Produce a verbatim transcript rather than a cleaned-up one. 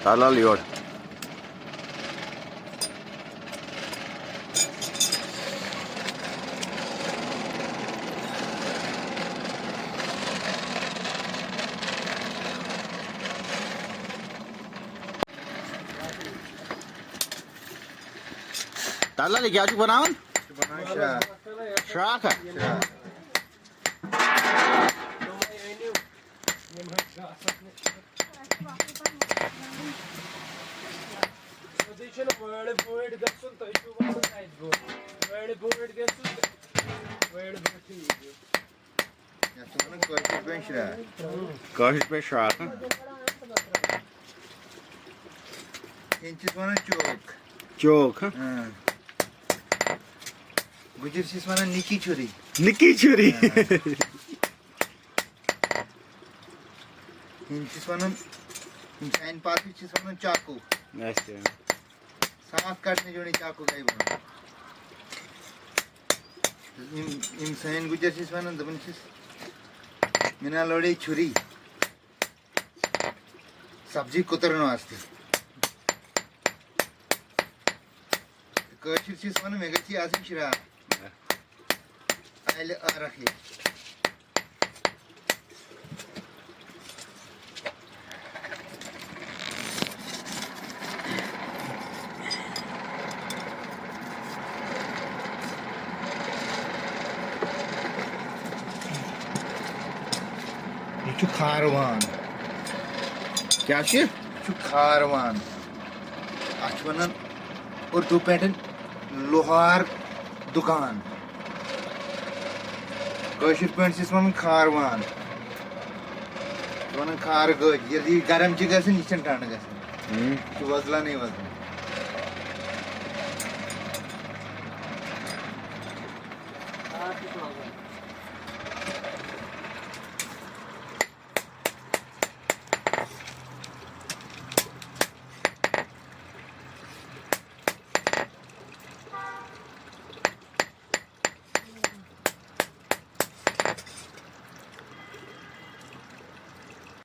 تَلہٕ یورٕ۔ تَلہٕ کیٛاہ چھُکھ بَناوان؟ شراکھ۔ شراکھ ہا؟ شراکھ۔ سیوٚدُے چھُنہٕ وٲرڈ بٲٹھۍ گژھُن، تُہۍ چھِو وَنان اَسہِ گوٚو۔ وٲرڈ بٲٹھۍ گژھُن تہٕ وٲرڈ بٲٹھٕے یِیِو۔ یَتھ چھِ وَنان کٲشِر پٲٹھۍ شراکھ۔ کٲشِر پٲٹھۍ شراکھ، ہاں۔ ہیٚنٛدۍ چھِس وَنان چوک۔ چوک، ہاں۔ ہاں۔ گُجِرۍ چھِس وَنان نِکی چھُری۔ نِکی چھُری۔ ہاں۔ یِم چھِس وَنان، یِم چھِ اَمہِ پاکٕکۍ چھِس وَنان چاقو۔ اچھا۔ سانس کاٹنے جو نہیں چاقو کا ہی بنا۔ یِم، یِم سٲنۍ گُجر چھِس وَنان، دَپان چھِس، "مینا لوڑے چھُری، سبزی کترن واسطے۔" کٲشِر چھِس وَنان، "مےٚ گژھِ یہِ آسٕنۍ شِرار۔" اَلہِ عٲرَکھ یہِ۔ یہِ چھُ کھاروان۔ کیٛاہ چھُ؟ یہِ چھُ کھاروان۔ اَتھ چھِ وَنان اُردو پٲٹھۍ لوہار دُکان۔ کٲشِر پٲٹھۍ چھِ أسۍ وَنان کھاروان۔ چھِ وَنان کھارٕ گٲڑۍ۔ ییٚلہِ یہِ گرم چھِ گژھان، یہِ چھَنہٕ ٹھنٛڈٕ گژھان۔ ہُم۔ یہِ چھُ وۄزلانٕے وۄزلان۔